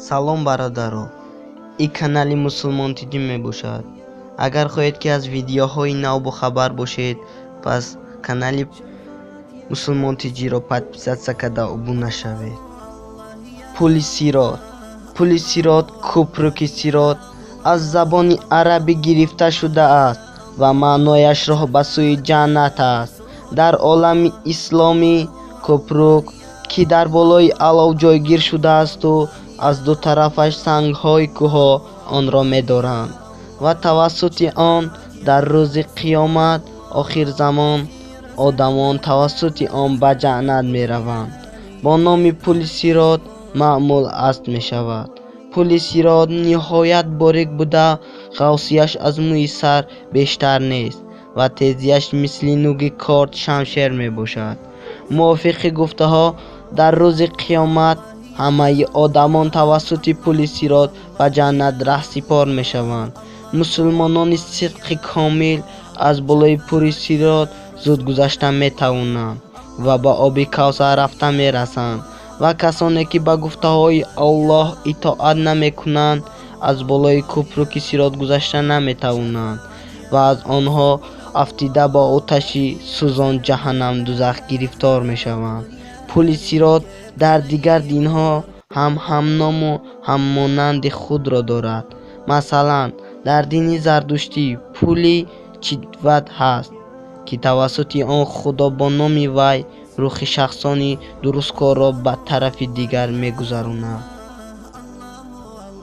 Салом, бародаро! Ин канали Мусулмон ТЖ мебошад. Агар хоҳед, ки аз видеоҳои нав бохабар бошед, пас канали Мусулмон ТЖ-ро подписаться карда обуна шавед. Пули Сирот. Пули Сирот, кӯпруки Сирот аз забони арабӣ гирифта шудааст ва маънояш роҳ ба сӯи ҷаннат аст. Дар олами исломӣ кӯпрук, ки дар болои алов ҷойгир шудаасту аз ду тарафаш сангҳои кӯҳҳо онро медоранд ва тавассути он дар рӯзи қиёмат, охирзамон, одамон тавассути он ба ҷаннат мераванд, бо номи пули Сирот маъмул аст мешавад. Пули Сирот ниҳоят борик буда, ғафсияш аз мӯи сар бештар нест ва тезияш мисли нуги корд шамшер мебошад. Мувофиқи гуфтаҳо, дар рӯзи қиёмат ҳамаи одамон тавассути пули Сирот ба ҷаннат раҳсипор мешаванд. Мусулмонони сидқи комил аз болои пули Сирот зуд гузашта метавонанд ва ба оби Кавсар рафта мерасанд ва касоне ки ба гуфтаҳои Аллоҳ итоат намекунанд, аз болои кӯпруки Сирот гузашта наметавонанд ва аз онҳо афтида ба оташи сӯзон ҷаҳаннам дузах гирифтор мешаванд. Пули Сирот дар дигар динҳо ҳам ҳамному ҳаммонанди худро дорад. Масалан, дар дини зардуштӣ пули Чидват ҳаст, ки тавассути он Худо бо номи вай рӯҳи шахсони дурусткорро ба тарафи дигар мегузаронад.